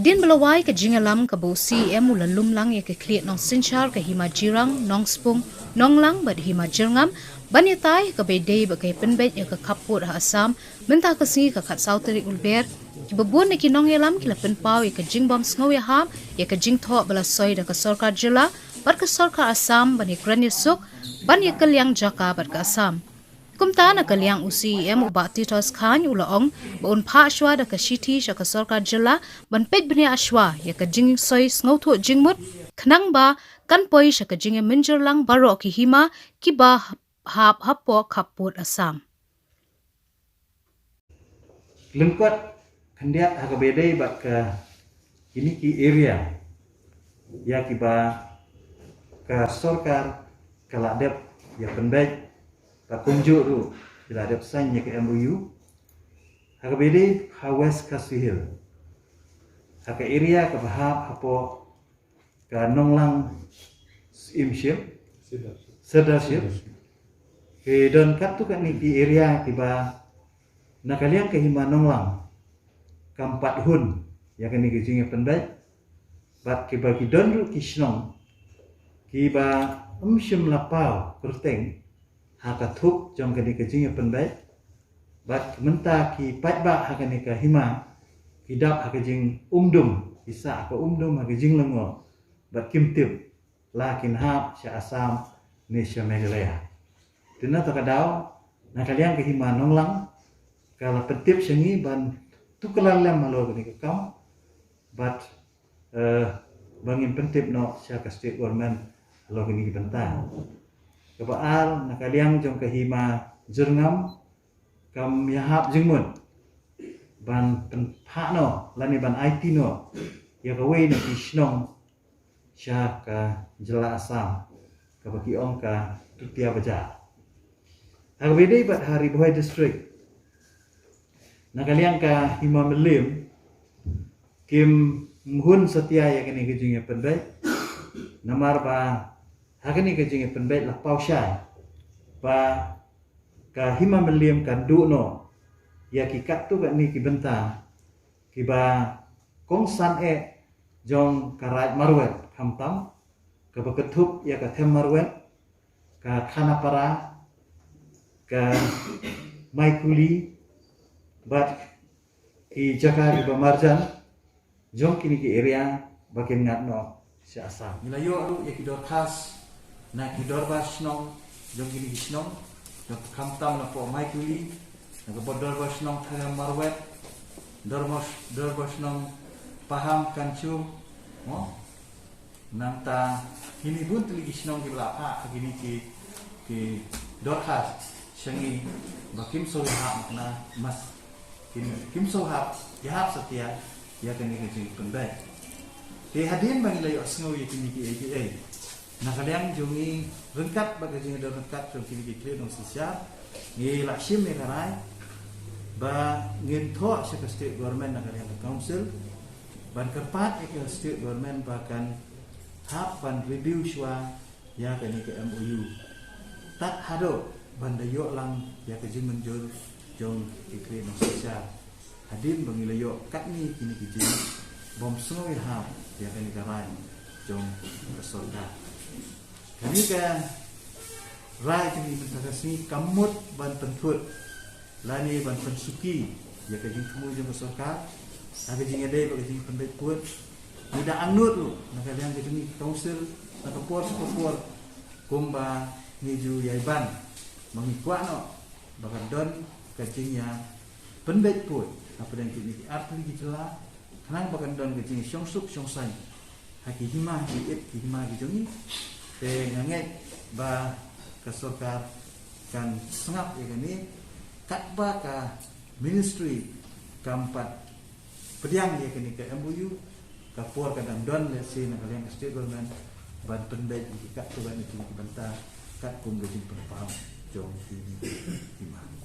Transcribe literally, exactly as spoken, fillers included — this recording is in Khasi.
Hadien ba la wai ka jingïalam kaba u CEM u la lum lang ïa ka khlieh nongsynshar ka Hima Jirang, Nongspung, Nonglang bad Hima Jyrngam ban ïatai ha kaba ïadei bad ka ïapynbeit ïa ka khappud ha Assam mynta ka sngi ka khatsaw tarik u Lber, kiba bun na ki nongïalam ki la pynpaw ïa ka jingbym sngewïahap ïa ka jingthoh ba la soi da ka sorkar jylla bad ka sorkar Assam ban ïakren ïasuk ban ïakylliang jaka bad ka Assam. Kumta na ka liang u CEM u Bah Titos Chyne u la ong ba un phah shuwa da ka shithi sha ka sorkar jylla ban peit bniah shuwa ïa ka jingsoi sngewthuh jingmut khnang ba kan poi sha ka jingïamynjur lang baroh ki hima kiba hap hapoh khappud Assam. Lyngkot khyndiat ha kaba ïadei bad ka kine ki area ïa kiba ka sorkar ka la dep ïapynbeit, ba kumjuh ruh ki la dep sign ïa ka MOU ha kaba ïadei ha West Khasi Hills, ha ka area kaba hap hapoh ka Nonglang Syiemship, Sirdarship. Ki don katto katne ki area kiba na ka liang ka Hima Nonglang kam pat hun ïa kane ka jingïapynbeit, bad kiba ki don ruh ki shnong kiba ym shym la paw kyrteng ha ka thup jong kane ka jingïapynbeit, bad mynta ki paidbah ha kane ka hima ki dap ha ka jingumdum, ki sah ha ka umdum, ha ka jinglyngngoh, bad kim tip la kin hap sha Assam ne sha Meghalaya. Te na kata ka daw na ka liang ka Hima Nonglang ka la pyntip sha ngi ban tuklar lem halor kane ka kam, bad eh, ba ngin pyntip noh sha ka state government halor kine ki bynta. Kaba ar, na ka liang jong ka Hima Jyrngam kam ïahap jingmut ban pynphah noh lane ban aiti noh ïa kawei na ki shnong sha ka jylla Assam kaba ki ong ka Tutia Bazar. Ha kaba ïadei bad ha Ri Bhoi District, na ka liang ka Hima Mylliem kim hun satia ïa kane ka jingïapynbeit, namar ba ha kane ka jingïapynbeit la paw shai ba ka Hima Mylliem kan duh noh ïa ki katto katne ki bynta kiba kongsan eh jong ka Raid Marwet, khamtam kaba kynthup ïa ka Them Marwet, ka Khanapara, ka Maikuli, bad ki jaka kiba marjan jong kine ki area ba kin ngat noh sha Assam. Ngi la ïoh ruh ïa ki dorkhas na ki dorbar shnong jong kine ki shnong, khamtam napoh Maikuli, na ka bad dorbar shnong Them Marwet, dorbar, dorbar shnong Paham Kanchu, mo? Nangta kine bun tylli ki shnong ki la phah ha kine ki, ki dorkhas sha ngi ba kim sngewhap, na mas kim, kim sngewhap ïahap satia ïa kane ka jingpynbeit. Te hadien ba ngi la ïohsngew ïa kine kiei kiei, na ka liang jong ngi ryngkat bad ka jingïadon ryngkat jong kine ki khlieh nongsynshar, ngi la shim ïa ka rai ba ngin thoh sha ka state government na ka liang ka council ban kyrpad ïa ka state government ba kan hap ban review shuwa ïa kane ka MOU tad haduh ban da ïoh lang ïa ka jingmynjur jong ki khlieh nongsynshar, hadien ba ngi la ïoh katne kine ki jingbym sngewhap ïa kane ka rai jong ka sorkar. Kane ka rai jong ngi mynta ka sngi kam mut ban pynthut lane ban pynsuki ïa ka jingthmu jong ka sorkar ha ka jingïadei bad ka jingpynbeit pud. Ngi da angnud ruh na ka liang ka jong ngi ka council na ka por sha ka por kumba ngi ju ïai ban, ba ngi kwah noh ba ka don ka jingïapynbeit pud hapdeng kine ki artylli ki jylla, khnang ba kan don ka jingïashong suk shong saiñ ha ki hima ki it ki hima ki jong ngi. Te nga ngeit ba ka sorkar kan sngap ïa kane, katba ka ministry kam pat pdiang ïa kane ka MOU, ka por ka dang don lehse na ka liang ka state government ban pynbeit ïa ki katto katne ki bynta katkum ka jingpynpaw jong kine ki hima.